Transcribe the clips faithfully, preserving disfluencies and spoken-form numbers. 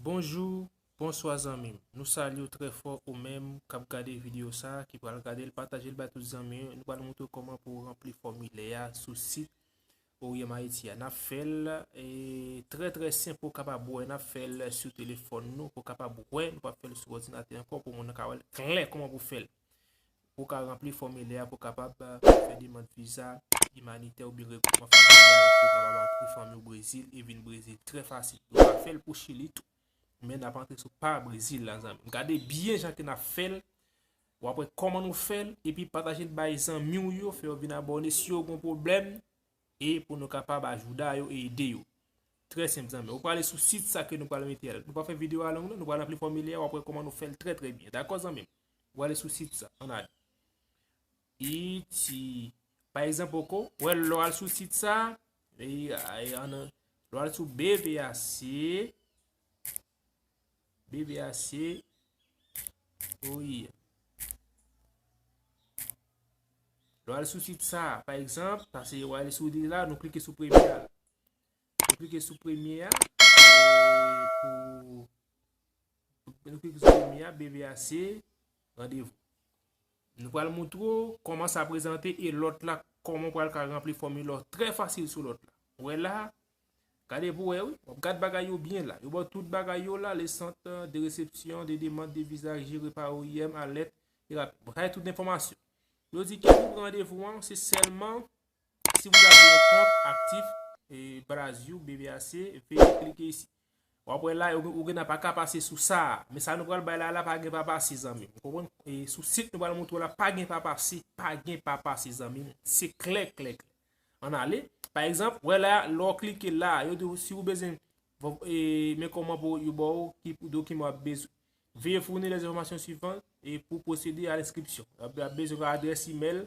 Bonjou, bonswa zanmi m. Nou salye w trè fò ou menm k ap gade videyo sa a, ki pral gade l, pataje l bay tout zanmi w. Nou pral montre w kòman pou w ranpli fòmilè a sou sit O I M Haiti a. N ap fè l e, trè trè senp pou w kapab wè. N ap fè l sou telefòn nou pou w kapab wè. Nou p ap fè l sou òdinatè ankò pou moun nan ka wè l klè kòman pou w fè l. Pou w ka ranpli fòmilè a pou w kapab fè demann viza imanitè oubyen regwoupman familyal pou w kapab antre fanmi w Brezil e vin Brezil trè fasil. Ou ka fè l pou Chili tou. Men n ap antre sou pa Brezil la, zanmi m. Gade byen jan ke n ap fè l. W ap wè kòman nou fè l, epi pataje l bay zanmi w yo, fè yo vin abòne si yo gen pwoblèm, e pou nou kapab ajouda yo e ede yo. Trè senp, zanmi. Ou prale sou sit sa ke nou pral mete a la. Nou pa fè videyo a long, non. Nou pral ranpli fòmilè a, w ap wè kòman nou fè l trè, trè byen. Dakò, zanmi m? Ou ale sou sit sa, ann ale. Iti. Pa egzanp, poko, wè, lè w al sou sit sa, e, e, ann, lè w al sou B V A C, B V A C, wi. Lè w al sou sit sa, pa egzanp, sa se, w ale sou li la, nou klike sou premye a. Nou klike sou premye a, e, pou, nou klike sou premye a, B V A C, randevou. Nou pral montre w kòman sa prezante e lòt la, kòman w pral ka ranpli fòmilè trè fasil sou lòt la. Ou wè la, gade pou wè, wi. W ap gad bagay yo byen la. Yo ba w tout bagay yo la, le centre de réception des demandes de visa géré par O I M à l'aide et rapide. Bon, sa se tout enfòmasyon. Yo di ke pou randevou an, se sèlman si vous avez un compte actif, e, Brazil, B V A C, veuillez cliquer ici. W ap wè la, ou, ou gen pa ka pase sou sa a. Men sa nou pral bay la, la pa gen pa pase, zanmi m. Ou konprann? E sou sit nou pral montre w la, pa gen pa pase, pa gen pa pase, zanmi m. Se klè, klè, klè. Ann ale. Pa egzanp, wè la, lè w klike la, yo di w si w bezwen, e, men kòman pou yo ba w ki dokiman w ap bezwen. Veuillez fournir les informations suivantes et pour procéder à l'inscription. W ap, w ap bezwen adrès imèl,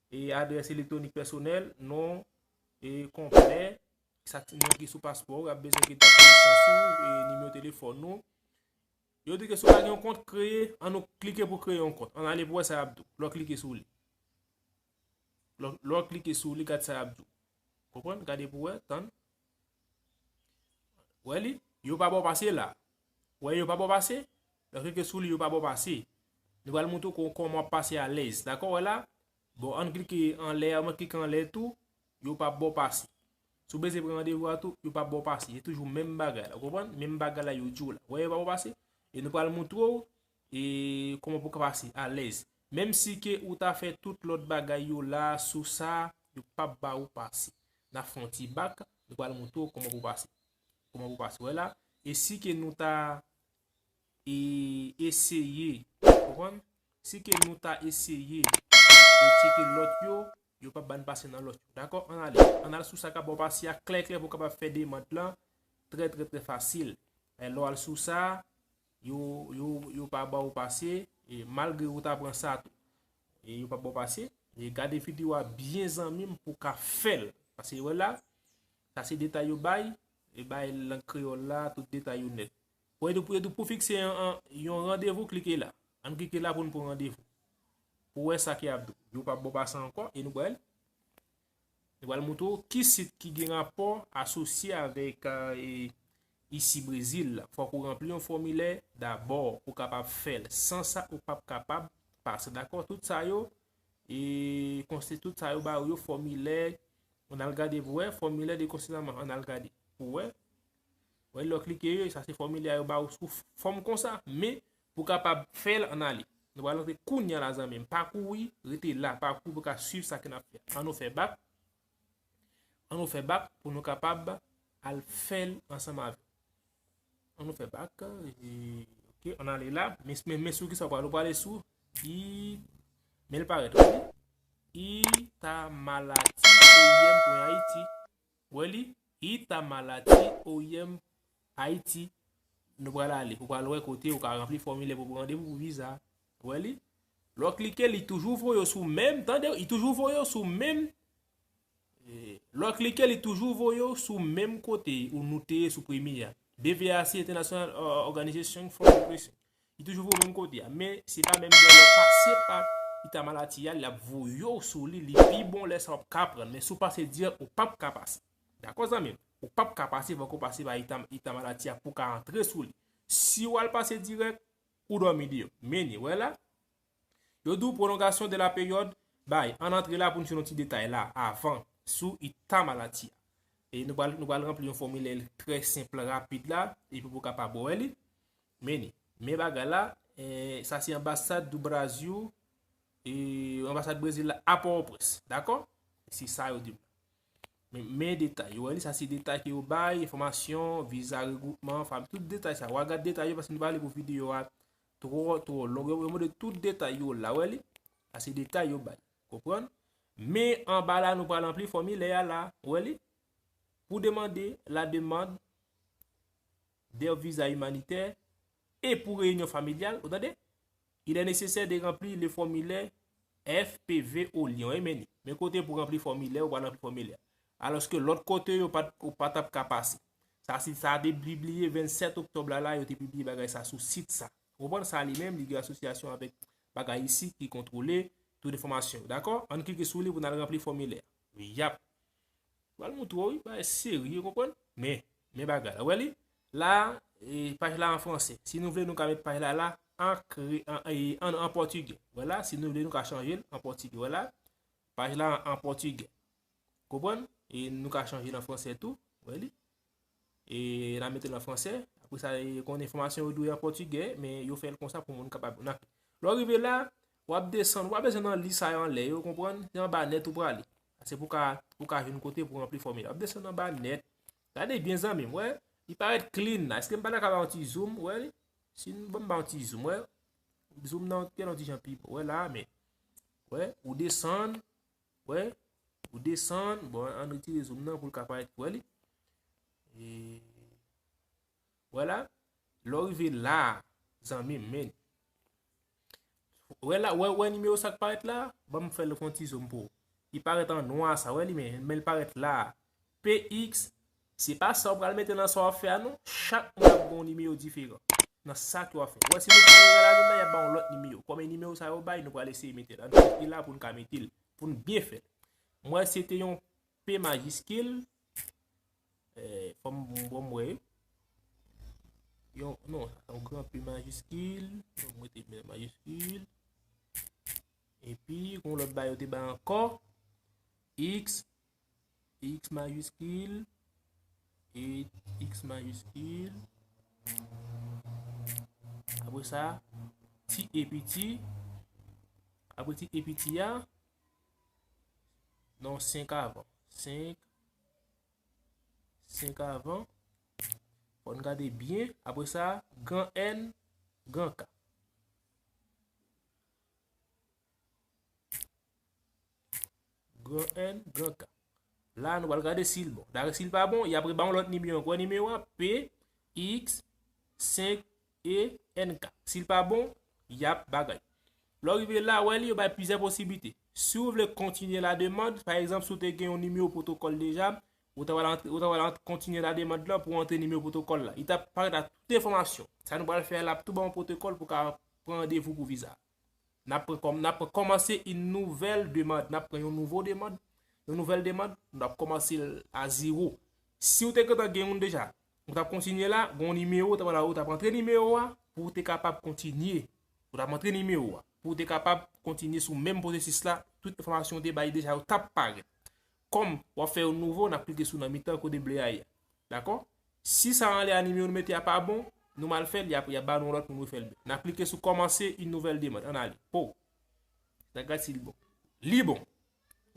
e adrès elektwonik pèsonèl, non, e konplè, sa ki, non ki sou paspò w, y ap bezwen ki dat de nesans ou, e nimewo telefòn ou. Yo di ke si w pa gen yon kont kreye, ann nou klike pou kreye yon kont. Ann ale pou wè sa y ap di w. Lè w klike sou li. Lè, lè w klike sou li, gad sa y ap di w. Konprann? Gade pou wè, tann. Wè li? Yo pa ba w pase la. Wè, yo pa ba w pase? Lè w klike sou li, yo pa ba w pase. Nou pral montre w kò-, kòman w ap pase alèz. Dakò, wè la? Bon, ann klike anlè a, mwen klike anlè tou, yo p ap ba w pase. Si w bezwen pran randevou a tou, yo p ap ba w pase. Se toujou menm bagay la, ou konprann? Menm bagay la yo di w la. Wè, yo pa ba w pase. E nou pral montre w, e, kòman pou w ka pase alèz. Menm si ke ou ta fè tout lòt bagay yo la sou sa, yo p ap ba ou pase. N ap fè yon ti bak, nou pral montre w kòman pou w pase. Kòman pou w pase, wè la. E si ke nou ta e eseye, konprann? Si ke nou ta eseye e tcheke lòt yo, yo p ap ba n pase nan lòt yo. Dakò? Ann ale. Ann al sou sa k ap ba w pase a klè klè pou w kapab fè demann lan trè, trè, trè fasil. E lè w al sou sa, yo, yo, yo pa ba w pase, e malgre ou ta pran sa tou. E yo p ap ba w pase. E gade videyo a byen zanmi m pou w ka fè l. Paske wè la, sa se detay yo bay, e bay lang kreyòl la, tout detay yo nèt. Pou yo di w pou fikse yon, yon, yon randevou, klike la. Ann klike la pou n pran randevou. Pou wè sa ki ap di w. Yo p ap ba w pase ankò, e nou pral, nou pral montre w ki sit ki gen rapò asosye avèk, e, isi Brezil la. Fòk ou ranpli yon fòmilè dabò pou w kapab fè l. San sa, ou p ap kapab pase. Dakò? Tout sa yo, e konsi tout sa yo ba ou yo, fòmilè, ann al gade pou wè, fòmilè de konsilyaman, ann al gade pou wè. Wè, lè w klike yo, sa se fòmilè yo ba ou sou fòm konsa, men pou w kapab fè l, ann ale. Nou pral antre kounye a la, zanmi m. Pa kouri, rete la, pa kouri pou w ka swiv sa ke n ap fè. Ann nou fè bak. Ann nou fè bak pou nou kapab al fè l ansanm avè w. Ann nou fè bak. E, ok, ann ale la. Men, men, men sou ki sa w pral? Ou prale sou I, men l parèt, ok? Itamalati O I M pwen Ayiti. Wè li? Itamalati O I M Ayiti. Nou pral ale. Ou pral wè kote ou ka ranpli fòmilè pou randevou pou viza. Wè li? Lè w klike, li toujou voye w sou menm, tande, li toujou voye w sou menm. E, lè w klike, li toujou voye w sou menm kote ou nou te ye sou premye a. B V A C International, uh, Organization for Migration. Li toujou voye w menm kote a. Men, se pa menm jan lè w pase pa Itamalati a, l ap voye w sou li, li pi bon lè sa w ap ka pran. Men si w pase dirèk, ou p ap ka pase. Dakò, zanmi m? Ou p ap ka pase, fòk ou pase pa Ita-, Itamalati a pou w ka antre sou li. Si w al pase dirèk, ou dòmi deyò. Men ni, wè la. Yo di w prolongation de la période, bay, ann antre la pou n jwenn yon ti detay la, avan, sou état maladie a. E nou pral, nou pral ranpli yon fòmilè trè senp, rapid la, epi pou kapab wè li. Men ni, men bagay la, eh, sa se anbasad do Brasil, e anbasad Brezil la, a Pòtoprens, dakò? Se sa yo di m. Men, men detay yo, wè li, sa se detay ke yo bay, enfòmasyon, viza, regroupman, fanmi, tout detay sa. W a gad detay yo, paske nou pa vle pou videyo a twò, twò long. Yo, yo mande tout detay yo la, wè li. Sa se detay yo bay. Konprann? Men anba la, nou pral ranpli fòmilè a la, wè li. Pou demande la demande de visa humanitaire et pour réunion familiale, ou tande? Il est nécessaire de remplir le formulaire F P V au lien. Wi, men ni. Men kote pou ranpli fòmilè, ou pral ranpli fòmilè. Alòske lòt kote yo pa t, ou pa t ap ka pase. Sa, si sa te pibliye vennsèt oktòb la, la, yo te pibliye bagay sa sou sit sa. Ou konprann sa li menm, li gen asosyasyon avèk bagay isi ki kontwole tout enfòmasyon yo. Dakò? Ann klike sou li pou n al ranpli fòmilè. Yap. Pral moutre w, wi, bagay serye, konprann? Men, men bagay la. Wè li? La, e, paj la an fransè. Si nou vle, nou ka met paj la la an kre-, an, e, an, an pòtigè. Wè la, si nou vle, nou ka chanje l an pòtigè. Wè la? Paj la an, an pòtigè. Konprann? E nou ka chanje l an fransè tou. Wè li? E n a mete l an fransè. Apre sa, e, konn enfòmasyon yo dwe an pòtigè, men yo fè l konsa pou moun kapab. Lè w rive la, w ap desann, w ap desann nan lis sa yo anlè yo, konprann? Se anba nèt ou prale. Se pou ka, pou ka jwenn kote pou ranpli fòmilè. W ap desann anba nèt. Gade byen, zanmi m, wè. Li parèt clean la. Èske m pa ta ka ba yon ti zoom, wè li? Si m, ban m ba yon ti zoom, wè. Zoom nan te yon ti jan pi bon, wè la, men. Wè, ou desann, wè, ou desann, bon, ann retire zoom nan pou l ka parèt, wè li. E, wè la, lè w rive la, zanmi m, men. Wè la, wè, wè nimewo sa k parèt la? Ban m fè l yon ti zoom pou ou. Li parèt an nwa sa, wè li, men, men l parèt la. P X, se pa sa w pral mete nan sa w ap fè a, non. Chak moun ap gen yon nimewo diferan nan sa ke w ap fè. Wè, si nou pran nimewo la, nou y ap ba yon lòt nimewo. Kòm e nimewo sa yo bay, nou pral eseye mete l. Ann mete l la pou n ka mete l, pou n byen fè l. Mwen, se te yon P majiskil. Eh, fò m, bon, m wè. Yon, non, yon gran P majiskil. Bon, m mete P majiskil. Epi, yon lòt bagay yo te bay ankò. X, X majiskil. E X majiskil. Apre sa, ti e piti. Apre ti e piti a, non, senk avan. Senk, senk avan. Fò n gade byen. Apre sa, gran N, gran K. Gran N, gran K. La, nou pral gade si l bon. Dakò, si l pa bon, y ap reba yon lòt nimewo ankò. Nimewo a, P X senk E N K. Si l pa bon, y ap bagay. Lè w rive la, wè li, yo bay plizyè posiblite. Si w vle kontinye la demande, pa egzanp, si w te gen yon nimewo pwotokòl deja, ou ta pral antre, ou ta pral antre, kontinye la demande la pou antre nimewo pwotokòl la. Li t ap parèt la tout enfòmasyon. Sa nou pral fè la, ap tou ba w yon pwotokòl pou ka pran randevou pou viza. N ap pran kòm, n ap pran kòmanse yon nouvèl demann. N ap pran yon nouvo demann, yon nouvèl demann, n ap kòmanse l a zewo. Si w te gentan gen youn deja, ou t ap kontinye la, gen yon nimewo, ou t ap, ou t ap antre nimewo a pou w te kapab kontinye. Ou t ap antre nimewo a pou w te kapab kontinye sou menm pwosesis la, tout enfòmasyon w te bay deja yo t ap parèt. Kòm w ap fè yon nouvo, n ap klike sou nan mitan kote ble a ye a. Dakò? Si sa anlè a nimewo nou mete a pa bon, nou mal fè l, y ap, y ap ba nou yon lòt pou nou refè l byen. N ap klike sou kòmanse yon nouvèl demann. Ann ale. Po. N ap gad si l bon. Li bon.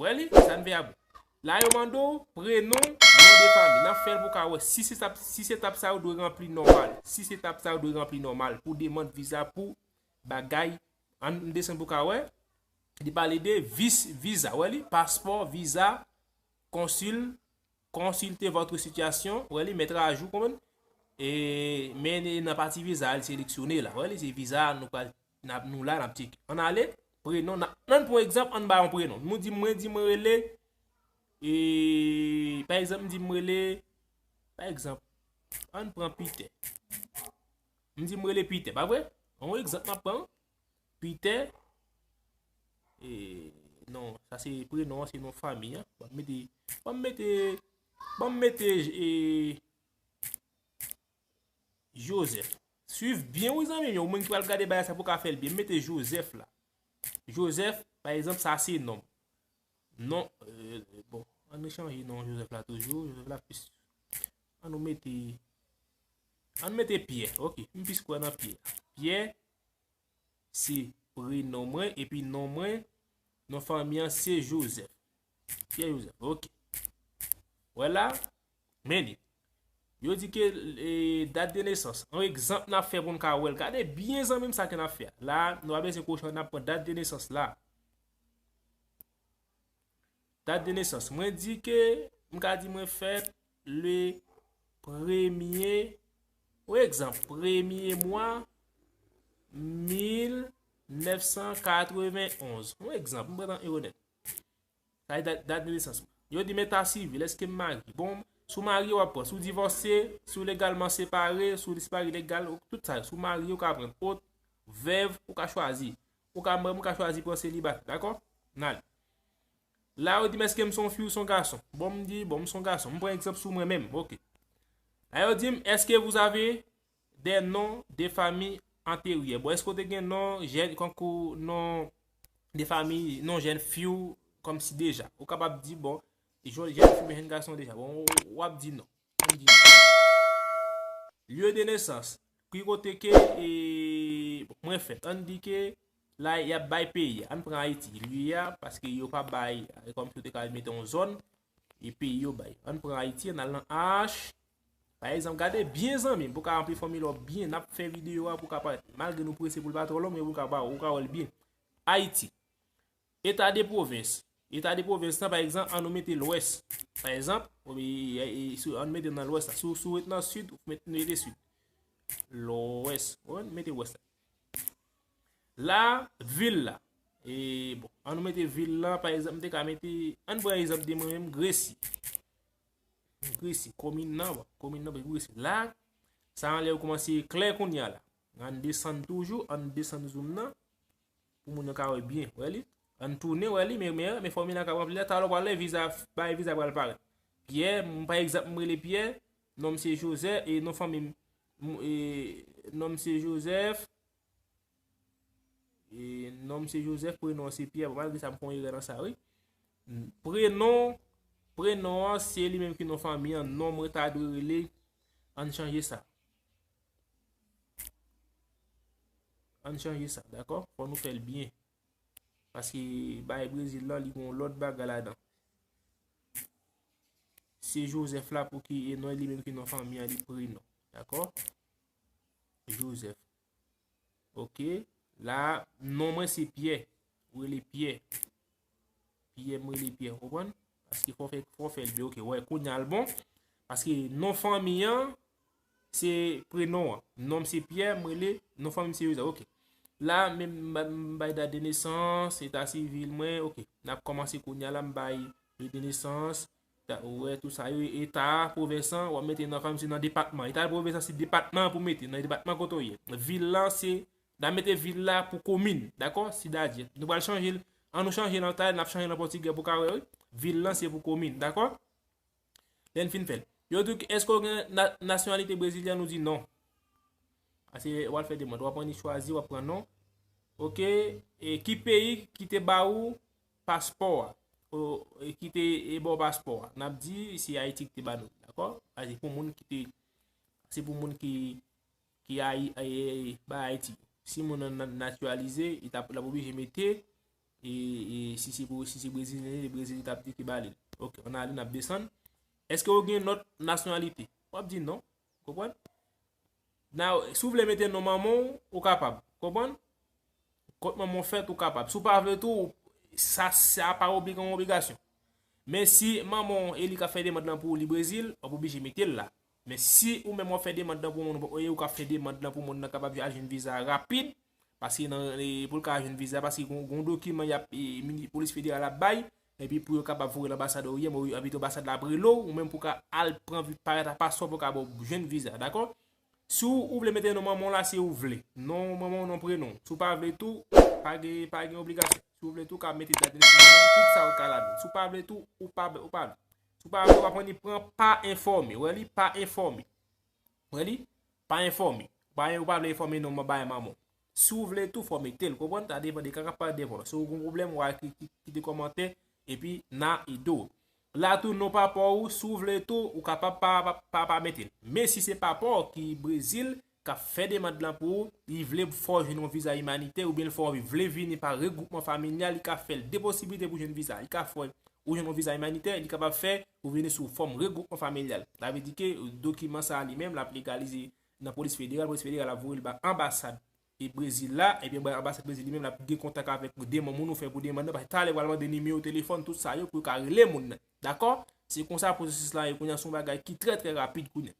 Wè li? Sa n fè a bon. La yo mande w prenon, non de fanmi. N ap fè l pou w ka wè. Sis etap, sis etap sa yo dwe ranpli nòmal. Sis etap sa yo dwe ranpli nòmal pou demann viza, pou bagay. Ann desann pou w ka wè. Li pale de vis, viza. Wè li? Paspò, viza, konsil, consultez votre situation, wè li, mèt ajou, konprann? E, men nan pati viza, li seleksyone la, wè li, se viza, nou pral, n ap, nou la, n ap tcheke. Ann ale, prenon, n ap, ann pran egzanp, ann ba yon prenon. Nou di, mwen di, mwen rele, e, pa egzanp, m di, mwen rele, pa egzanp, ann pran Peter. M di, mwen rele Peter, pa vre? Yon egzanp, m ap pran, Peter, e, non, sa se prenon an, se non fanmi an. Ban m mete, ban m mete, ban m mete, e, Joseph. Swiv byen wi zanmi m yo, ou menm ki pral gade bagay sa pou ka fè l byen. M mete Joseph la. Joseph, pa egzanp, sa se non m. Non, euh, bon, ann chanje non Joseph la toujou. Joseph la plis. Ann nou mete, ann mete Pierre. Ok, m plis kwè nan Pierre. Pierre, se prenon mwen, epi non mwen, non fanmi an se Joseph. Pierre Joseph, ok. Wè la, men li. Yo di ke e, dat de nesans. Yon egzanp n ap fè pou n ka wè l. Gade byen zanmi m sa ke n ap fè a. La, nou pa bezwen kwoche, n ap pran dat de nesans la. Dat de nesans. Mwen di ke, m ka di mwen fèt le premye, yon egzanp, premye mwa mil nèf san katreven onz. Yon egzanp, m pran nan ewo nèt. Sa e dat, dat de nesans mwen. Yo di m eta sivil, èske m marye? Bon, si w marye, w ap pran. Si w divòse, si w legalman separe, si w separe legal, tout sa yo. Si w marye, w ka pran. Ot, vèv, ou ka chwazi. Ou ka, mwen, m ka chwazi pran selibatè, dakò? N ale. La, yo di m èske m se yon fi ou se yon gason. Bon, m di, bon, m se yon gason. M pran egzanp sou mwen menm, ok. La, yo di m, èske vous avez des noms de famille antérieurs? Bon, èske w te gen non, jèn, kankou non de fami, non jèn fi w, kòmsi deja. Ou kapab di, bon, jèn, jèn fi, jèn gason deja. Bon, w, w ap di non. Ann di non. Lieu de naissance. Ki kote ke, e, mwen fèt? Ann di ke la, y ap bay peyi a. Ann pran Ayiti. Lieu a, paske yo pa bay, e, kòmsi yo te ka mete yon zòn, e peyi yo bay. Ann pran Ayiti, ann al nan H. Pa egzanp, gade byen zanmi m, pou ka anpil fanmi lò byen, n ap fè videyo a pou ka parèt. Malgre nou prese pou l pa twò long, men pou ka pa, ou ka wè l byen. Ayiti. Eta de pwovens. Eta de pwovens lan, pa egzanp, ann nou mete Lwès. Pa egzanp, ou bi-, e, e, si, ann mete nan Lwès la. Si, si w ret nan Sid, ou met, mete Sid. Lwès. Ou mete Wès la. La, vil la. E, bon, ann nou mete vil la, pa egzanp, m te ka mete, ann pran egzanp de mwen menm, Gresi. Gresi, komin nan, bon, komin nan, Gresi. La, sa anlè yo kòmanse klè kounye a la. Ann desann toujou, ann desann zoom nan. Pou moun yo ka wè byen. Wè li? Ann tounen, wè li, men, men, men fòmila k ap ranpli la, talè w pral wè viza, bagay viza pral parèt. Pyè, m, pa egzanp, m rele Pyè, non m se Jozèf, e non fanmi m, m, e, non m se Jozèf, e non m se Jozèf, prenon an se Pyè, bon, malgre sa, m fè yon erè nan sa, wi. Prenon, prenon an, se li menm ki non fanmi an, non mwen ta dwe rele, ann chanje sa. Ann chanje sa, dakò? Fò nou fè l byen. Paske bay Brezil la, li gon lòt bagay ladan. Se Jozèf la pou ki e non li menm ki non fanmi an, li prenon. Dakò? Jozèf. Ok. La, non mwen se Pyè. Ou rele Pyè. Pyè, m rele Pyè, w konprann? Paske fò fè, fò fè l byen, ok. Wè, kounye a l bon. Paske non fanmi an, se prenon an. Non m se Pyè, m rele, non fanmi m se Jozèf, ok. La, men m ba-, m bay dat de nesans, eta sivil mwen, ok. N ap kòmanse kounye a la, m bay lieu de naissance, ta, ou wè tout sa yo, eta, pwovens lan, w ap mete nan fanmi, se nan depatman. Eta, pwovens lan, se depatman pou mete, nan depatman kote w ye. Vil lan, se N a mete vil la pou komin, dakò? Sidadye. Nou pral chanje l. An nou chanje l an talè, n ap chanje l an pòtigè pou ka wè, wi. Vil lan se pou komin, dakò? Lè n fin fè l. Yo di w, èske w gen na-, nasyonalite brezilyen? Nou di non. Ase w al fè demann. W ap annik chwazi, w ap pran non. Ok. E ki peyi ki te ba ou paspò a? O, e ki te, e ba w paspò a? N ap di se Ayiti ki te ba nou, dakò? Ase pou moun ki te, se pou moun ki ki Ayi-, e, ba Ayiti. Si moun nan na-, natiralize, li t ap, l ap oblije mete, e, e, si se pou, si se brezilyen, se brezilyen t ap di ki ba li l. Ok, ann ale, n ap desann. Èske w gen lòt nasyonalite? W ap di non. Konprann? Now, si w vle mete non manman w, ou kapab. Konprann? Kot manman w fèt, ou kapab. Si w pa vle tou, sa, sa pa obligan yon obligasyon. Men si manman w e li k ap fè demann lan pou ou, li Brezil, w ap oblije mete l la. Men si ou menm w ap fè demann lan pou moun, e ou k ap fè demann lan pou moun nan kapab al jwenn viza rapid, paske nan, e, pou l ka jwenn viza, paske gon, gon dokiman y ap, e, mini-, polis federal ap bay, epi pou yo kapab voye l anbasad ou ye, men anpito anbasad la ap rele w, ou menm pou w ka al pran vi-, parèt a paspò pou w ka ba w jwenn viza, dakò? Si w, ou vle mete non manman w la, se ou vle. Non manman w, non prenon. Si w pa vle tou, pa gen, pa gen obligasyon. Si w vle tou, w ka mete dat de nesans manman w, tout sa w ka ladan. Si w pa vle tou, ou pa, ou pa vle. Si w pa vle, w ap annik pran pa enfòme. Wè li, pa enfòme. Wè li, pa enfòme. Ba yo pa vle fòme non, mwen bay manman. Si w vle tou, fò mete l, konprann? Sa depann de ka k ap parèt devan w. Si w gen pwoblèm, w a ki- ki- kite kòmantè, epi n a ede w. La tou, non papa w, si w vle tou, ou kapab pa, pa, pa, pa mete l. Men si se papa w ki Brezil, k ap fè demann lan pou ou, li vle fè w jwenn yon viza imanitè, oubyen l fè w vle vini pa regwoupman familyal, li ka fè l de posiblite pou jwenn viza. Li ka fè w jwenn yon viza imanitè, li kapab fè ou vini sou fòm regwoupman familyal. Sa vle di ke dokiman sa a li menm, l ap legalize nan polis federal, polis federal ap voye l ba anbasad e Brezil la, ebyen, anbasad Brezil li menm l ap gen kontak avèk demann moun ou fè pou demann nan, paske talè yo pral mande nimewo telefòn, tout sa yo, pou yo ka rele moun nan. Dakò? Se konsa pwosesis la ye kounye a, se yon bagay ki trè, trè rapid kounye a.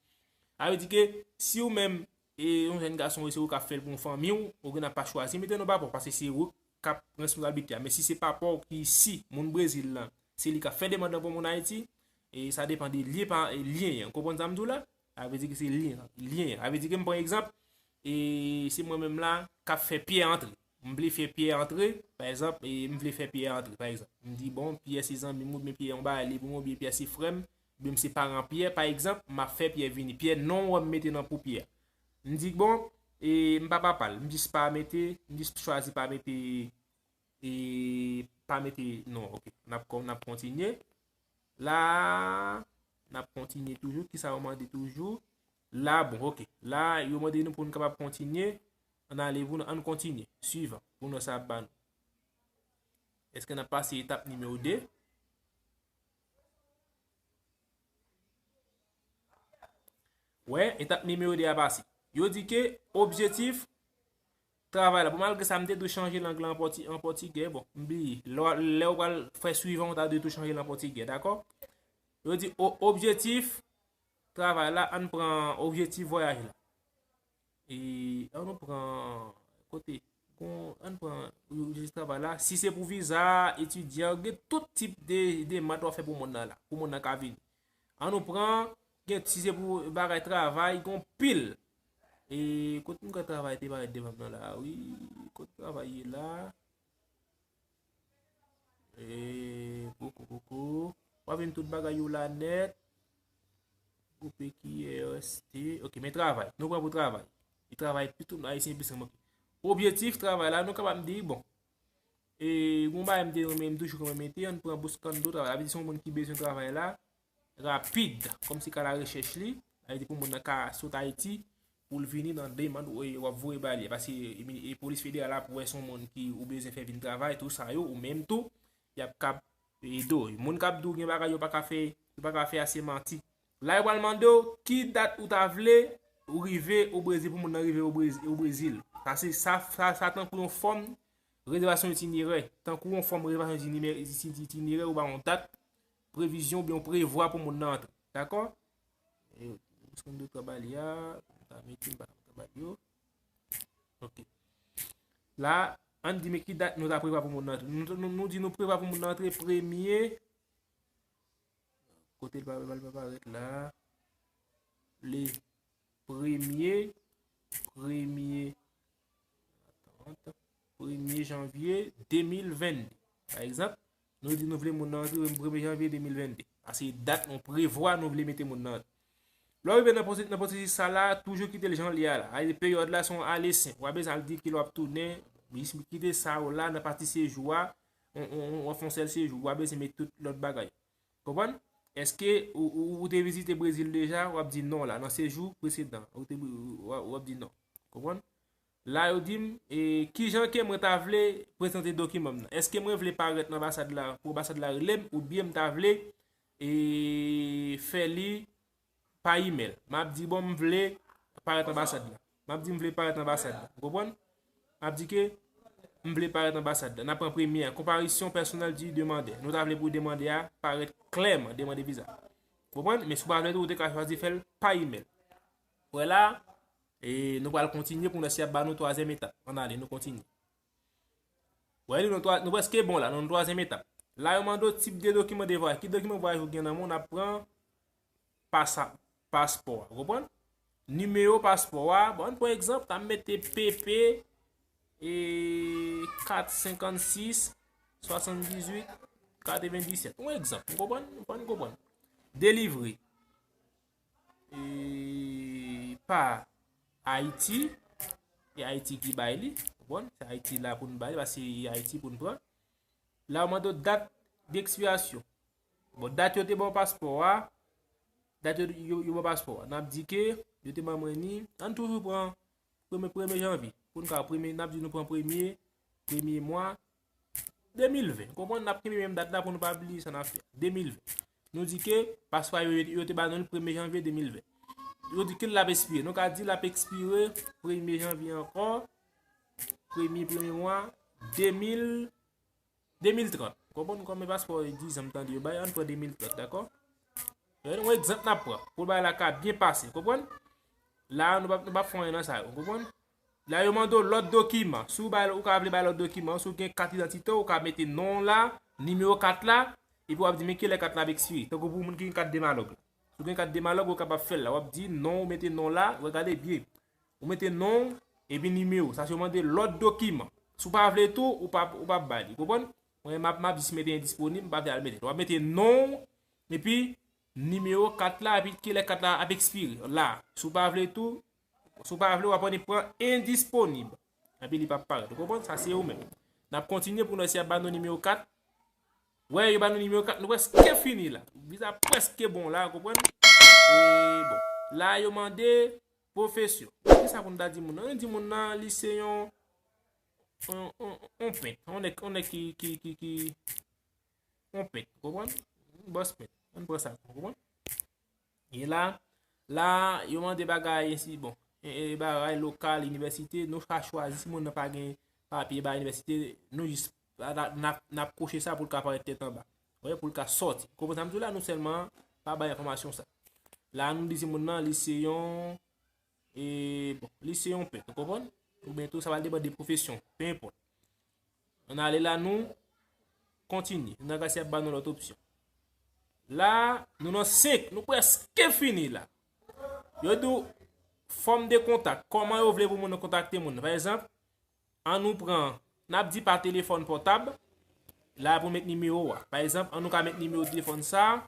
Sa vle di ke si ou menm, e yon jèn gason, se ou k ap fè l pou yon fanmi w, ou gen ap pa chwazi mete non papa w, paske se ou k ap responsablite a. Men si se papa w ki si moun Brezil lan, se li k ap fè demann nan pou moun Ayiti, e sa depann de lyen pa lyen an. Ou konprann sa m di w la? Sa vle di ke se lyen, lyen. Sa vle di ke m pran egzanp, e se mwen menm la k ap fè Pyè antre. M vle fè Pyè antre, pa egzanp, e m vle fè Pyè antre, pa egzanp. M di, bon, Pyè se zanmi m, oubyen Pyè yon bagay li pou mwen, oubyen Pyè se frè m, oubyen m se paran Pyè, pa egzanp, m ap fè Pyè vini. Pyè non w m mete nan pou Pyè. M di, bon, e m pa papa l, m jis pa mete, m jis chwazi pa mete, e pa mete non, ok. N ap kon- n ap kontinye. La, n ap kontinye toujou. Kisa yo mande toujou? La, bon, ok. La, yo mande nou pou nou kapab kontinye. Ann ale pou nou, ann kontinye. Swivan, pou nou sa ap ba nou. Èske n ap pase etap nimewo de? Wè, etap nimewo de a pase. Yo di ke objektif travay la. Bon, malgre sa, m te dwe chanje lang lan an pòti- an pòtigè. Bon, m bliye. Lè w- lè w pral fè swivan, w ta dwe tou chanje l an pòtigè, dakò? Yo di o- objektif travay la, ann pran objektif vwayaj la. E ann nou pran kote, gon, ann pran objektif travay la. Si se pou viza, etidyan, gen tout tip de demann w ap fè pou moun nan la, pou moun nan ka vini. Ann nou pran, gen, si se pou bagay travay, gon pil. E kot m ka travay te parèt devan m nan la, wi, kot travay ye la? E, koukou, koukou. W ap jwenn tout bagay yo la nèt. Groupe ki R S T. Ok, men travay. Nou pran pou travay. E travay pou tout Ayisyen plis, ok. Objektif travay la, nou kapab di, bon. E, yon bagay m te renmen, m toujou renmen mete, ann pran buscando travay. Sa vle di se yon moun ki bezwen travay la rapid, kòmsi ka la rechèch li, sa vle di pou moun nan ka sot Ayiti, pou l vini nan demann ou, e w ap voye ba li. Paske e, e polis federal la pou wè se yon moun ki ou bezwen fè vin travay, tou sa yo, ou menm tou, y ap kab ede w. Moun k ap di w gen bagay yo pa ka fè, yo pa ka fè a, se manti. La yo pral mande w ki dat ou ta vle ou rive o Brezil, pou moun nan rive o Brez- o Brezil. Sa se sa, sa, sa tankou yon fòm rezèvasyon itinerè. Tankou yon fòm rezèvasyon itinimè- iti- itinerè, ou ba yon dat, previzyon oubyen yon prevwa pou moun nan antre. Dakò? E, paske m dwe pran bal ya, m ta mete m pa ka pran bal yo. Ok. La, ann di men ki dat nou ta prevwa pou moun nan antre. Nou, nou, nou di nou prevwa pou moun nan antre premye. Kote l pa, l pa parèt la. Le premye, premye, premye janvye de mil venn de. Pa egzanp, nou di nou vle moun nan antre premye janvye de mil venn de. Sa se dat nou prevwa nou vle mete moun nan antre. Lè w rive nan pwose- nan pwosesis sa la, toujou kite l jan l ye a la. Sa vle di peryòd la se yon ale senp. W a bezwen al di ki lè w ap tounen, jis kite sa w la nan pati sejou a, w ap fè yon sèl sejou, w a bezwen met tout lòt bagay. Konprann? Èske ou, ou, ou te vizite Brezil deja? W ap di non la, nan sejou presedan. Ou te, w, w ap di non. Konprann? La, yo di m, e, kijan ke mwen ta vle prezante dokiman m nan? Èske mwen vle parèt nan anbasad la, pou anbasad la rele m, oubyen m ta vle, e, fè li pa imèl? M ap di, bon, m vle parèt anbasad la. M ap di, m vle parèt anbasad la. Ou konprann? M ap di ke m vle parèt anbasad la. N ap pran premye a, comparution personnelle du demandeur. Nou ta vle pou demandè a parèt klèman, demandè viza. Ou konprann? Men si w pa vle tou, ou te ka chwazi fè l pa imèl. Wè la, e nou pral kontinye pou nou si y ap ba nou twazyèm etap. Ann ale, nou kontinye. Wè, nou, twa- nou prèske bon la, nou nan twazyèm etap. La, yo mande w tip de dokiman de vwayaj. Ki dokiman vwayaj ou gen nan men w? N ap pran pasa- paspò a. Ou konprann? Nimewo paspò a. Bon, ann pran egzanp, ta mete P P, e, kat senkant sis, swasanndizwit, katrevendisèt. Yon egzanp. Ou konprann? Ou konprann? Delivre. E, pa Ayiti, e Ayiti ki bay li, konprann? Se Ayiti la pou n bay li, paske se Ayiti pou n pran. La, yo mande w dat dekspirasyon. Bon, dat yo te ban w paspò a, dat yo, yo, yo ban w paspò a. N ap di ke yo te ban mwen ni, ann toujou pran premye, premye janvye. Pou n ka premye, n ap di nou pran premye, premye mwa de mil ven. Konprann? N ap kenbe menm dat la pou nou pa bliye sa n ap fè. De mil ven. Nou di ke paspò a yo, yo te ba nou l premye janvye de mil ven. Yo di ke l ap ekspire. Nou ka di l ap ekspire premye janvye ankò, premye, premye mwa de mil, de mil trant. Konprann? Kòm e paspò e diz an m tande yo bay, ann pran de mil trant, dakò? Yon egzanp n ap pran, pou bagay la ka byen pase, konprann? La, nou p ap, nou p ap fè anyen nan sa yo, konprann? La, yo mande w lòt dokiman. Si w bay, ou ka vle bay lòt dokiman, si w gen kat idantite w, ou ka mete non w la, nimewo kat la, epi w ap di men kilè kat la ap ekspire. Tankou pou moun ki gen kat Demalòg la. Si w gen kat Demalòg, ou kapab fè l la. W ap di non, ou mete non la, w ap gade byen. Ou mete non w, epi nimewo. Sa se yo mande lòt dokiman. Si w pa vle tou, ou p ap, ou p ap bay li. Konprann? Mwen, m ap, m ap jis mete endisponib, m pa vle al mete. W ap mete non w, epi nimewo kat la, epi kilè kat la ap ekspire. La, si w pa vle tou, si w pa vle, w ap annik pran endisponib. Epi li p ap parèt. Ou konprann? Sa se ou menm. N ap kontinye pou nou wè si y ap ba nou nimewo kat. Wè, yo ba nou nimewo kat, nou prèske fini la. Viza prèske bon la, konprann? E bon, la yo mande pwofesyon. Kisa pou n ta di moun nan? Di moun nan, li se yon, yon, yon, yon pent. Yon nèg, yon nèg ki, ki, ki, ki, yon pent, konprann? Bòs pent. Ann pran sa, konprann? E la, la, yo mande bagay, ensi, bon, e, e, bagay lokal, inivèsite, nou ka chwazi si moun nan pa gen papye ba inivèsite, nou jis, n ap, n ap, n ap koche sa pou l ka parèt tèt anba. Wè, pou l ka sòti. Konprann sa m di w la, nou sèlman pa bay enfòmasyon sa. La, nou di si moun nan, li se yon, e, bon, li se yon pent, ou konprann? Oubyen tou, sa va depann de pwofesyon, pe enpòt. Ann ale la, nou kontinye. Nou nan gade si y ap ba nou lòt opsyon. La, nou nan senk, nou prèske fini la. Yo di w fòm de kontak. Kòman yo vle pou moun nan kontakte moun nan? Pa egzanp, ann nou pran, n ap di pa telefòn pòtab, la pou met nimewo a. Pa egzanp, ann nou ka met nimewo telefòn sa,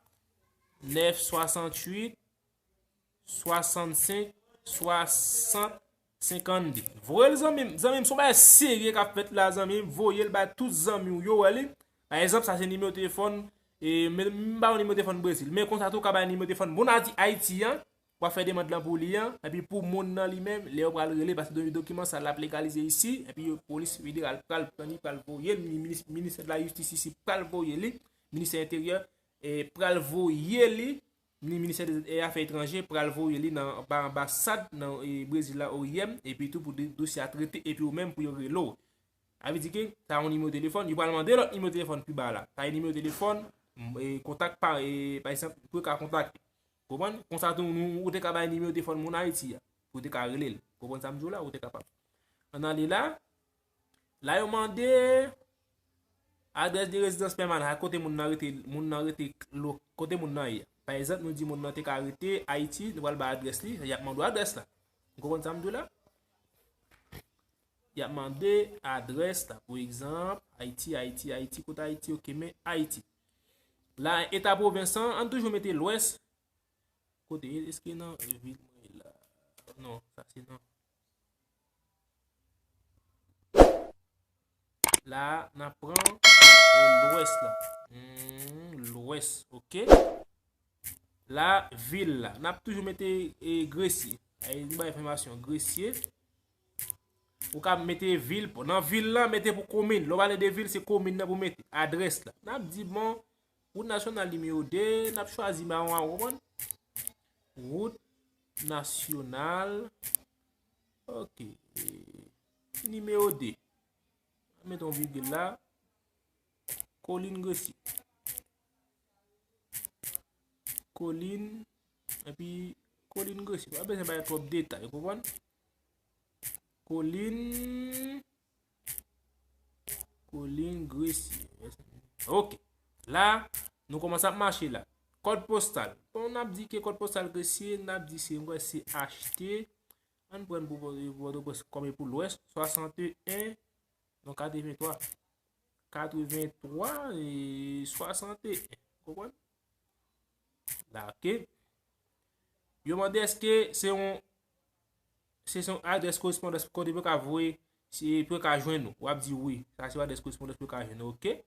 nèf swasanntuit, swasannsenk, swasant, senkannde. Voye l, zanmi m. Zanmi m, se yon bagay serye k ap fèt la, zanmi m. Voye l bay tout zanmi w yo wè li. Pa egzanp, sa se nimewo telefòn, e, men, m ba w nimewo telefòn Brezil. Men konsa tou, w ka bay nimewo telefòn moun Ayiti an, w ap fè demann lan pou li an, epi pou moun nan li menm, lè yo pral rele, paske do-, dokiman sa l ap legalize isi, epi yo, polis federal pral pran li, pral voye l, minis-, ministè de la jistis isi pral voye li, ministè enteryè, e, pral voye li, ni ministè de, e, afè etranje pral voye li nan, ba anbasad nan, e, Brezil la, O I M, epi tou pou de-, dosye a trete, epi ou menm pou yo rele w. Sa vle di ke sa yon nimewo telefòn, yo pral mande lòt nimewo telefòn pi ba la. Sa yon nimewo telefòn, m, e, kontak pa, e, pa egzanp, pou yo ka kontakte. Konprann? Konsa tou, nou, ou te ka bay nimewo telefòn moun Ayiti a, pou yo te ka rele l. Konprann sa m di w la? Ou te kapab. Ann ale la, la yo mande adrès de rezidans pèmanan, kote moun nan rete, moun nan rete lo-, kote moun nan ye. Pa egzanp, nou di moun nan te ka rete Ayiti, nou pral bay adrès li, y ap mande w adrès la. Ou konprann sa m di w la? Y ap mande adrès la. Pa egzanp, Ayiti, Ayiti, Ayiti, kote Ayiti? Oke, men Ayiti. La, eta pwovens lan, ann toujou mete Lwès. Kote, èske nan vil mwen ye la? Non, sa se nan. La, n ap pran, e, Lwès la. Hmm, Lwès, oke. La, vil la. N ap toujou mete, e, Gresye. Ay, nou bay enfòmasyon. Gresye. Ou ka mete vil, nan vil lan, mete pou komin. Lè w pale de vil, se komin nan pou mete. Adrès la. N ap di, bon, wout nasyonal nimewo de, n ap chwazi, ba, w konprann? Wout nasyonal, oke, nimewo de. Mete yon vigil la. Kolin Gresye. Kolin, epi Kolin Gresye. Pa bezwen bay twòp detay, ou konprann? Kolin, Kolin Gresye. Oke. La, nou kòmanse ap mache la. Kòd postal. Bon, n ap di ke kòd postal Gresye, n ap di se, mwen, se H T. Ann pran pou Pòtoprens kòm e pou Lwès, swasanteyen, non, katrevenntwa. Katrevenntwa e swasanteyen. Konprann? La, oke. Yo mande èske se yon, se yon adrès korespondans kote pou yo ka voye, si pou yo ka jwenn ou. W ap di wi, sa se yon adrès korespondans pou yo ka jwenn ou, oke?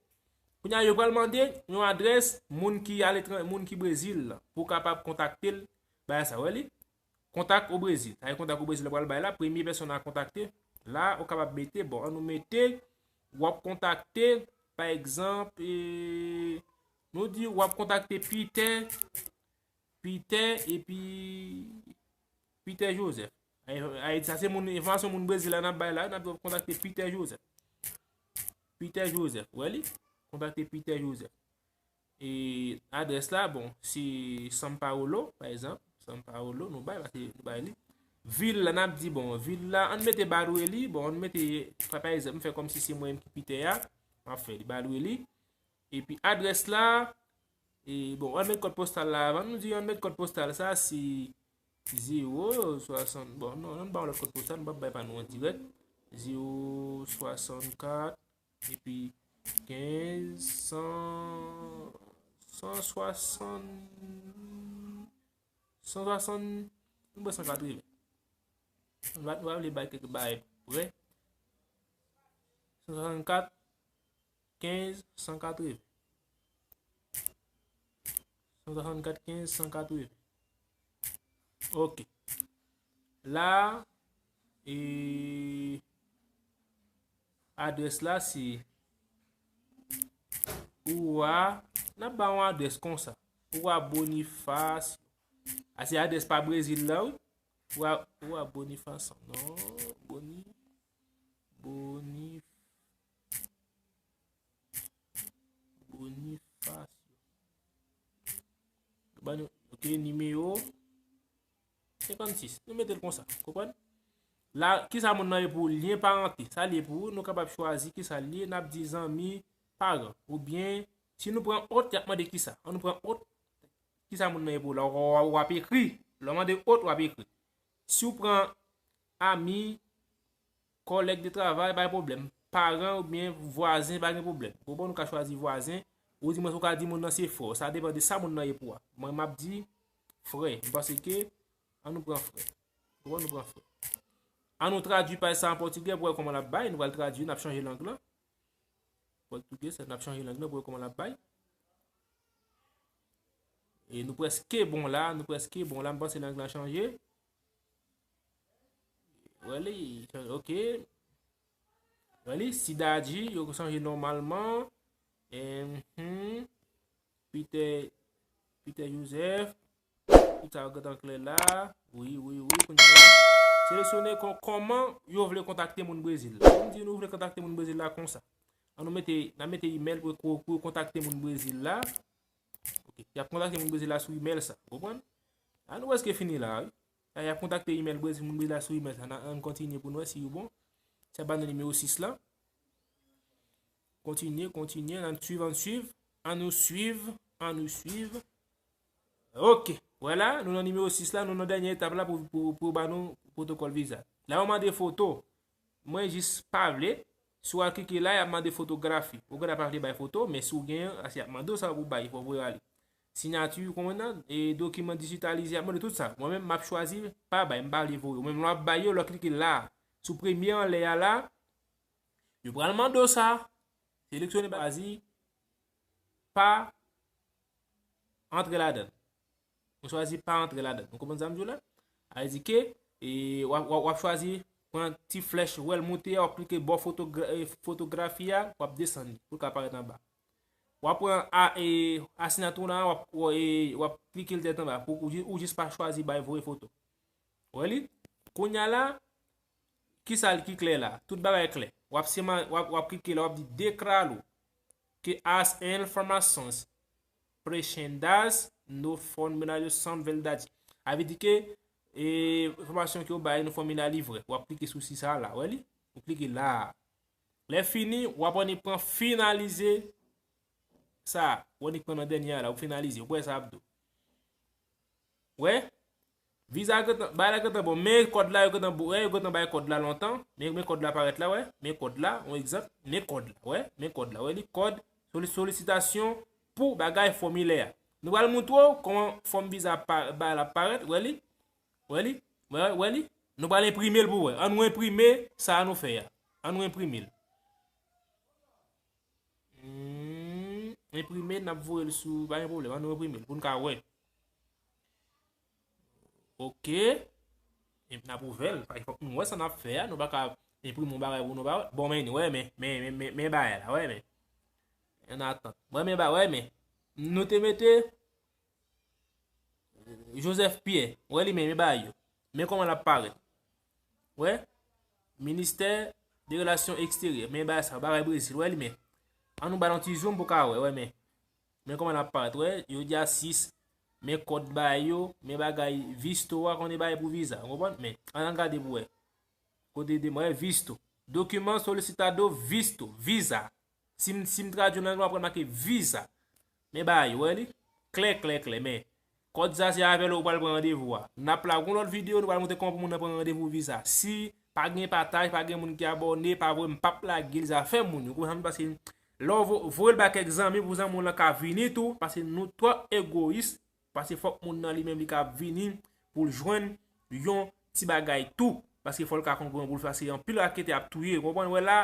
Kounye a, yo pral mande yon adrès moun ki aletran-, moun ki Brezil pou w kapab kontakte l, bagay sa, w wè li? Kontak o Brezil. Sa e kontak o Brezil la pral bay la, premye pèsonn a kontakte. La, ou kapab mete, bon, an nou mete, w ap kontakte, pa egzanp, e, nou di w ap kontakte Peter, Peter epi Peter Joseph. Ay, ay, sa se moun, enfòmasyon moun Brezil la n ap bay la, n ap di w ap kontakte Peter Joseph. Peter Joseph, wè li? Kontakte Peter Joseph. E adrès la, bon, se São Paulo, pa egzanp. São Paulo, nou bay, pase nou bay li. Vil la, n ap di, bon, vil la, ann mete Barueri, bon, ann mete, pa, pa egzanp, m fè kòmsi se mwen menm ki Peter a, m ap fè li Barueri. Epi adrès la, e, bon, ann met kòd postal la avan, nou di ann met kòd postal sa, se zewo swasant, bon, non, ann ba yon lòt kòd postal, nou p ap bay pa nou an dirèk. Zewo swasannkat, epi kenz, san, san swasann, san swasann, nou pran san katreven. Nou pa, nou pa vle bay kèk bagay prè. San swasannkat, kenz, san katreven. San swasannkat, kenz, san katreven. Oke. La, e, adrès la se Rua, n ap ba yon adrès konsa. Rua Bonifácio. A se adrès pa Brezil la, wi. Rua, Rua Bonifácio. Non, Boni, Boni, Bonifácio. Ban nou, oke, nimewo senkannsis. Nou mete l konsa, konprann? La, kisa moun nan ye pou ou? Lyen parante. Sa l ye pou ou? Nou kapab chwazi kisa l ye. N ap di zanmi, paran. Oubyen, si nou pran ot, y ap mande kisa. An nou pran ot. Kisa moun nan ye pou ou? La, w, w, w ap ekri. Lè w mande ot, w ap ekri. Si w pran ami, kòlèg de travay, pa gen pwoblèm. Paran oubyen vwazen, pa gen pwoblèm. Ou konprann, ou ka chwazi vwazen. Ou di mwen, ou ka di moun nan se frè w. Sa depann de sa moun nan ye pou ou a. Mwen, m ap di frè. M panse ke, an nou pran frè. Ou konprann, nou pran frè. An nou tradui paj sa an pòtigè pou wè kòman l ap bay. Nou pral tradui, n ap chanje lang lan. Pòtigè, sa, n ap chanje lang lan pou wè kòman l ap bay. E nou prèske bon la, nou prèske bon la. M panse lang lan chanje. Wè li, oke. Wè li, Cidade, yo chanje nòmalman. Enhen. Peter, Peter Joseph. Tout sa yo gentan klè la. Wi, wi, wi, kounye a la. Seleksyone kò-, kòman yo vle kontakte moun Brezil la. Kòm di nou vle kontakte moun Brezil la konsa. An nou mete, n a mete imèl pou, pou, pou kontakte moun Brezil la. Oke, y ap kontakte moun Brezil la sou imèl sa. Konprann? La nou prèske fini la, wi. La, y ap kontakte imèl Brezil, moun Brezil la sou imèl sa. N a, ann kontinye pou nou wè si yo bon. Sa ba nou nimewo sis la. Kontinye, kontinye, ann swiv, ann swiv, ann nou swiv, ann nou swiv. Oke, vwala, nou nan nimewo sis la, nou nan dènye etap la pou, pou, pou ba nou pwotokòl viza. La, yo mande foto. Mwen jis pa vle. Si w al klike la, y ap mande fotografi. Ou genlè pa vle bay foto, men si w genyen, se y ap mande w sa pou bay, fò w voye ale. Siyati, konprann nan, e dokiman dijitalize, y ap mande w tout sa. Mwen menm, m ap chwazi pa bay, m pa vle voye. Ou menm, lè w ap bay yo, lè w klike la, sou premye anlè a la, yo pral mande w sa. Seleksyone, chwazi pa antre ladan l. Ou chwazi pa antre ladan l. Ou konprann sa m di w la? Sa vle di ke, e, w ap, w ap, w ap chwazi, pran ti flèch, ou wè l moute a, w ap klike bò fotogra-, e, fotografi a, w ap desann li, pou l ka parèt anba. W ap pran a, e, asinati w la, w ap, w, e, w ap klike l tèt anba, pou ou, ou jis pa chwazi bay voye foto. Ou wè li? Kounye a la, kisa l ki klè la? Tout bagay klè. W ap sèlman, w ap, w ap klike la, w ap di declaro que as informações preenchidas no formulário são verdadeiras. Sa vle di ke, e, enfòmasyon ke w bay nan fòmilè a li vrè. W ap klike sou si sa la, wè li? Ou klike la. Lè fini, w ap annik pran finalize sa. W annik pran nan dènye a la, ou finalize. Ou wè sa ap di w. Wè? Viza gentan, bagay la gentan bon. Men kòd la, yo gentan bon. Wè, yo gentan bay kòd la lontan. Men, men kòd la parèt la, wè. Men kòd la, yon egzanp. Men kòd la, wè. Men kòd la, wè li, kòd soli-, solisitasyon pou bagay fòmilè a. Nou pral montre w kòman fòm viza pa-, bagay la parèt, wè li. Wè li? Wè, wè li? Nou pral enprime l pou wè. An nou enprime sa a nou fè a. An nou enprime l. Hmm, enprime, n ap voye l sou, pa gen pwoblèm. An nou enprime l pou n ka wè. Ok. Epi n ap ouvè l. Fòk nou wè sa n ap fè a. Nou pa ka enprime yon bagay pou nou pa wè. Bon, men, wè, men, men, men, men, men bagay la, wè, men. An atant. Wè, men, ba, wè, men. Nou te mete Joseph Pierre. Wè, li men, men bagay yo. Men kòman l ap parèt. Wè. Ministè de Relasyon Eksteryè. Men bagay sa, bagay Brezil. Wè, li men. An nou ba l yon ti zoom pou ka wè, wè, men. Men kòman l ap parèt, wè, yo di a sis, men kòd bay yo, men bagay visto a, konnen bagay pou viza, w konprann? Men, ann gade pou wè. Kote de mwen, visto. Document solicitado visto, viza. Si m, si m tradui nan anglè, w ap wè make viza. Men bagay yo, wè li? Klè, klè, klè, men. Kòd sa se avè l ou pral pran randevou a. N ap la gon lòt videyo, nou pral montre kòman pou moun nan pran randevou viza. Si pa gen pataj, pa gen moun ki abòne, pa vre m p ap lage l, zafè moun yo. Konprann sa m di w, paske lè w vo-, voye l ba kèk zanmi pou zanmi w lan ka vini tou, paske nou twò egoyis, paske fòk moun nan li menm li ka vini pou l jwenn yon ti bagay tou, paske fò l ka konn kòman pou l fè, se anpil raketè ap touye, w konprann? Wè la,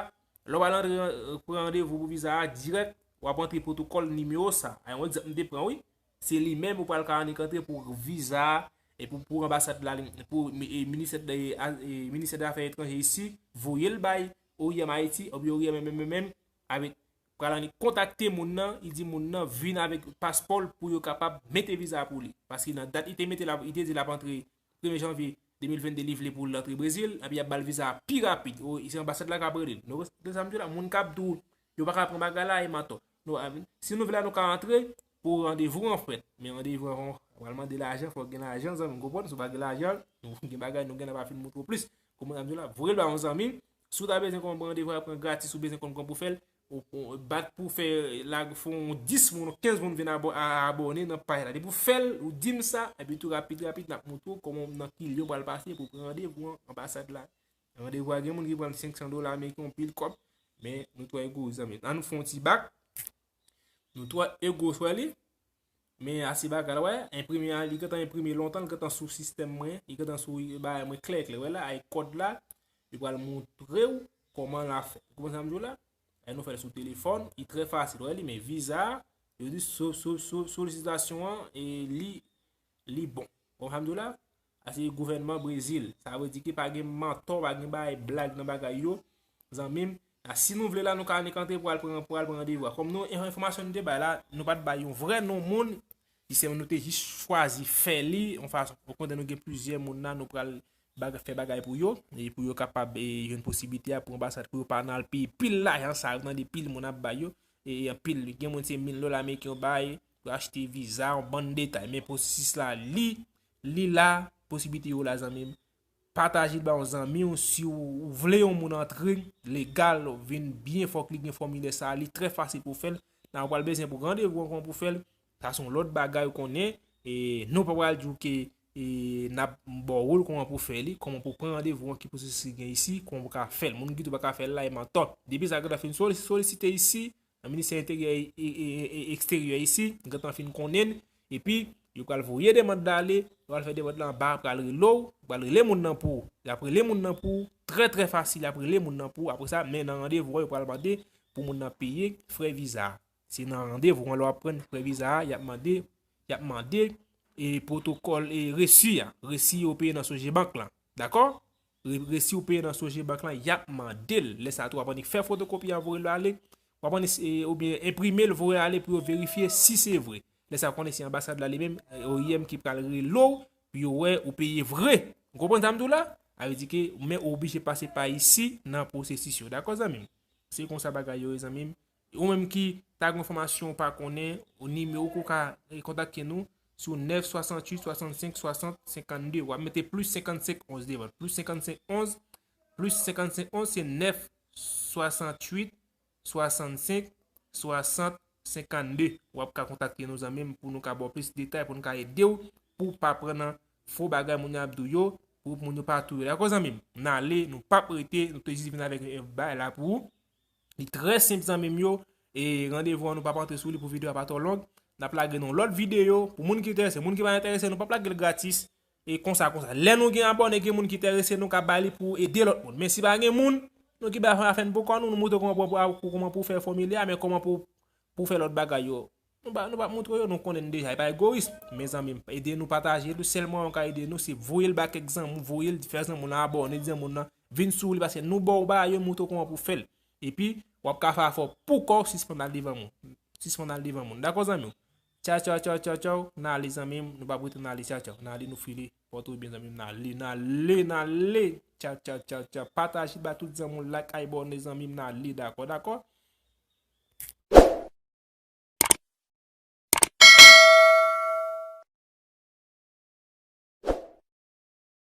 lè w al antre, euh, pran randevou pou viza a, dirèk, w ap antre pwotokòl nimewo sa. Ay, yon egzanp m te pran, wi. Se li menm ou pral ka annik antre pou viza a, e pou, pou anbasad la, li, pou mi-, e ministè de, a, e ministè de Afè Etranjè isi, voye l bay O I M Ayiti, oubyen O I M M M M, avèk, pral annik kontakte moun nan, li di moun nan vin avèk paspò l pou yo kapab mete viza pou li. Paske nan dat li te mete la, li te di l ap antre premye janvye de mil vennde, li vle pou l antre Brezil, epi y ap ba l viza a pi rapid. O, se anbasad la k ap rele l. Nou konprann sa m di w la? Moun k ap di w, yo pa ka pran bagay la, e mantò. Nou, a, si nou vle la, nou ka antre pou randevou an fèt. Men randevou an, w pral mande lajan, fò w gen lajan, zanmi, w konprann? Si w pa gen lajan, nou gen bagay, nou gen nan pa fin montre w plis. Konprann sa m di w la? Voye l ba yon zanmi. Si w ta bezwen konn pran randevou a, pran gratis, ou bezwen konn kòman pou fè l, ou, ou bat pou fè, la, fè yon dis moun, kenz moun vin abò-, a, abòne nan paj la. Depi w fè l, ou di m sa, epi tou rapid, rapid, n ap montre w kòman, nan ki lyen w pral pase pou pran randevou an anbasad la. Randevou a gen moun ki pran senk san dola ameriken, yon pil kòb, men nou twò egoyis, zanmi. Ann fè yon ti bak. Nou twò egoyis, wè li. Men ase bagay la, wè, enprime a, li gentan enprime lontan, li gentan sou sistèm mwen, li gentan sou bagay mwen klè, klè, wè la, ay kòd la, li pral montre w kòman l ap fèt. Ou konprann sa m di w la? Ay nou fè l sou telefòn, li trè fasil, wè li, men viza a, yo di so-, so-, so-, solisitasyon an, e li, li bon. Ou konprann sa m di w la? Sa se gouvènman Brezil. Sa vle di ke pa gen mantò, pa gen bagay blag nan bagay yo. Zanmi m, a, si nou vle la, nou ka annik antre pou al pran, pou al pran randevou a. Kòm nou, en-, enfòmasyon nou te bay la, nou pa t bay yon vrè non moun. Li se nou te jis chwazi fè li, yon fason. Okontrè, nou gen plizyè moun la, nou pral bag-, fè bagay pou yo, e pou yo kapab, e, jwenn posiblite a pou anbasad, pou yo pa nan al peye pil lajan sa, yo tande pil moun ap bay yo, e, e anpil, gen moun se mil dola ameriken yo bay, pou achte viza, yon bann detay. Men pwosesis la, li, li la, posiblite yo la, zanmi m. Pataje l ba yon zanmi w, si w, w vle yon moun antre legal, vin byen, fòk li gen fòmilè sa, li trè fasil pou fè l. Nan w pral bezwen pou randevou ankò pou fè l, sa se yon lòt bagay ou konnen, e nou pa pral di w ke, e n ap ba w kòman pou fè li, kòman pou pran randevou an, ki pwosesis ki gen isi, kòman pou ka fè l. Moun ki tou pa ka fè l la, e mantò. Depi sa gentan fin soli-, solisite isi, nan ministè enteryè e, e, e, e eksteryè isi, gentan fin konnen l, epi yo pral voye demann la ale, yo pral fè demann la anba, pral rele w, pral rele moun nan pou ou. Y ap rele moun nan pou ou, trè, trè fasil, y ap rele moun nan pou ou. Apre sa, men nan randevou an, yo pral mande pou moun nan peye frè viza a. Se nan randevou an, lè w ap pran frè viza a, y ap mande, y ap mande, e pwotokòl, e resi a, resi yo peye nan Sogebank lan. Dakò? Re-, resi ou peye nan Sogebank lan, y ap mande l. Lè sa a tou, w ap annik fè fotokopi a, voye l ale. W ap annik, e, oubyen enprime l, voye ale pou yo verifye si se vre. Lè sa a, konnen se anbasad la li menm, e, O I M ki pral rele w pou yo wè ou peye vre. Ou konprann sa m di w la? Sa vle di ke, men ou oblije pase pa isi nan pwosesis yo. Dakò, zanmi m? Se konsa bagay yo ye, zanmi m. Ou menm ki ta gen enfòmasyon ou pa konnen, ou nimewo ke w ka, e, kontakte nou sou nèf swasanntuit swasannsenk swasant senkannde. W ap mete plis senkannsenk onz devan l. Plis senkannsenk onz, plis senkannsenk onz se nèf swasanntuit swasannsenk swasant senkannde. W ap ka kontakte nou, zanmi m, pou nou ka ba w plis detay, pou nou ka ede w, pou w pa pran nan fo bagay moun yo ap di w yo, pou moun yo pa touye w. Dakò, zanmi m? N ale, nou p ap rete, nou te jis vin avèk, e, bagay la pou ou. Li trè senp, zanmi m yo. E randevou an, nou p ap antre sou li pou videyo a pa twò long. N ap lage nan yon lòt videyo. Pou moun ki enterese, moun ki pa enterese, nou p ap lage l gratis. E konsa, konsa. Lè nou gen abòne, gen moun ki enterese, nou ka ba li pou ede lòt moun. Men si pa gen moun, nou ki ba fè afè n pou kò nou, nou montre kòman pou, pou, kòman pou fè fòmilè a, men kòman pou, pou fè lòt bagay yo. Nou pa, nou pa montre yo, nou konnen deja, e pa egoyis. Mezanmi, ede nou pataje l, sèl mwayen w ka ede nou, se voye l ba kèk zanmi, voye l, fè zanmi w nan abòne, zanmi w nan vin sou li, paske nou ba w bagay yo, montre w kòman pou fè l. Epi, w ap ka fè afè w pou kò w, sispann al devan moun. Sispann al devan moun. Dakò, zanmi w? Tchaw, tchaw, tchaw, tchaw, tchaw. N ale, zanmi m. Nou p ap rete, n ale, tchaw, tchaw. N ale, nou file. Pòte w byen, zanmi m. N ale, n ale, n ale. Tchaw, tchaw, tchaw, tchaw. Pataje ba tout zanmi w, like, abòne, zanmi m. N ale, dakò, dakò?